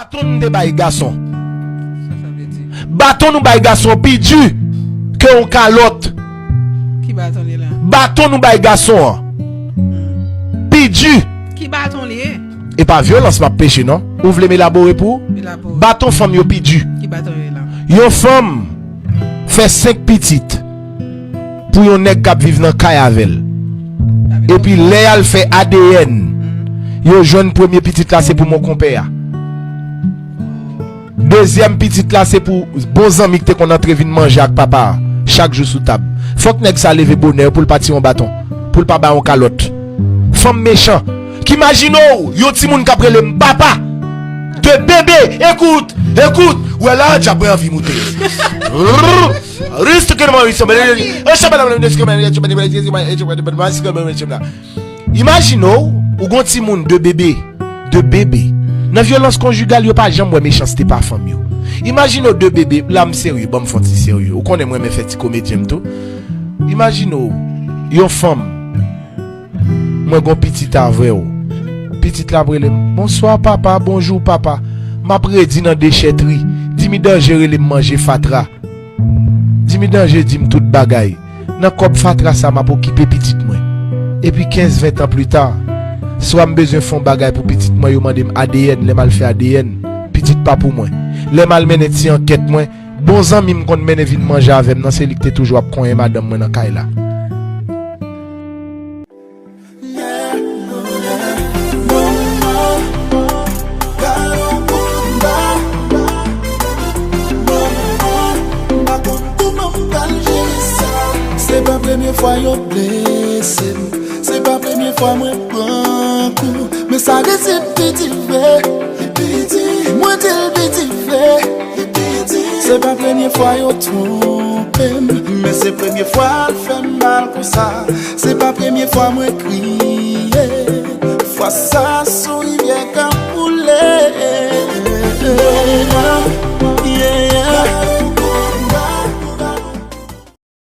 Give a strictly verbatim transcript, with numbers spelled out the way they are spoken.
Baton nou te bay gason. Sa sa vle di? Baton nou bay gason pi di ke yon kalòt. Ki baton li la? Baton nou bay gason an pi di. Ki baton li ye? E pa vyolans m ap peche non. Ou vle m elabore pou ou? Elabore. Baton fanm yo pi di. Ki baton li la? Yon fanm fè senk pitit pou yon nèg k ap viv nan kay avè l. Epi lè y al fè A D N, yo jwenn premye pitit la se pou mon konpè a. Dezyèm pitit la se pou bon zanmi ki te konn antre vin manje ak papa a chak jou sou tab. Fòk nèg sa leve bonè pou l pa tire yon baton, pou l pa bay yon kalòt. Fanm mechan. Ki imajine w yon timoun k ap rele m papa. De bebe, écoute, écoute. Wè la dyab mwen anvi moute. Reste que le mari se Imajine w, ou gon timoun de bebe, de bebe. Nan vyolans konjigal, yo pa janm wè mechanste pa fanm yo. Imajine w de bebe, la m serye, ban m fè yon ti serye. Ou konnen mwen renmen fè ti komedyen m tou. Imajine w yon fanm, mwen gon pitit avè w. Pitit la ap rele m, bonswa papa, bonjou papa. M ap redi nan dechètri. Dimi danje rele m manje fatra. Dimi danje di m tout bagay. Nan kòb fatra sa m ap okipe pitit mwen. Epi kenz ven tan pli ta, swa m bezwen fè yon bagay pou pitit mwen, yo mande m A D N, lè m al fè A D N, pitit pa pou mwen. Lè m al mennen ti ankèt mwen, bon zanmi m konn mennen vin manje avè m nan, se li ki te toujou ap konyen madanm mwen nan kay la. Se pa premye fwa yo blese m. Se pa premye fwa mwen pran kou. Men sa rizik piti vre. Mwen di l piti vre. Se pa premye fwa yo twonpe m. Men se premye fwa l fè m mal konsa. Se pa premye fwa mwen kriye. Fwa sa sou rivyè ka